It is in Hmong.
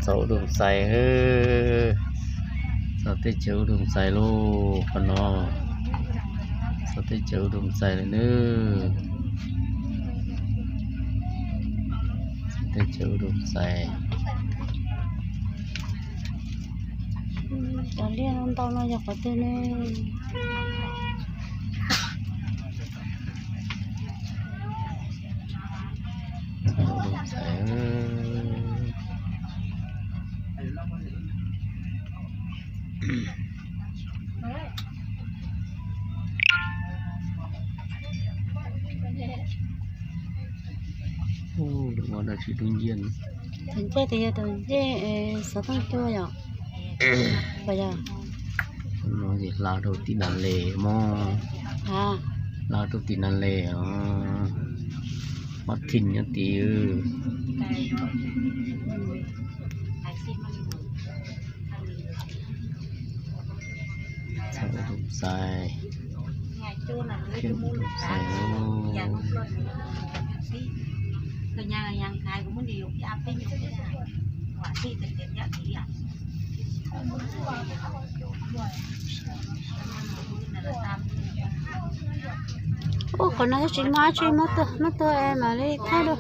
Txog ub doog xais, txog teb chaws ub doog xais lauj, qhov no txog teb chaws ub doog xais lawm nawb. Teb chaws ub doog xais. Cov liaj ntau no yog qhov twg ne? Tus ncej tias yog tus ncej xov tooj cua yom? Puas yog? No ces hla rau tim na les mog. Hla rau tim na les os. Hmab thij nyob tid. Txog ub doog xais, txog ub doog xais. Ub, qhov no twb tsis muaj dab tsi, muab tuag, muab tuag es mam li thaij dua.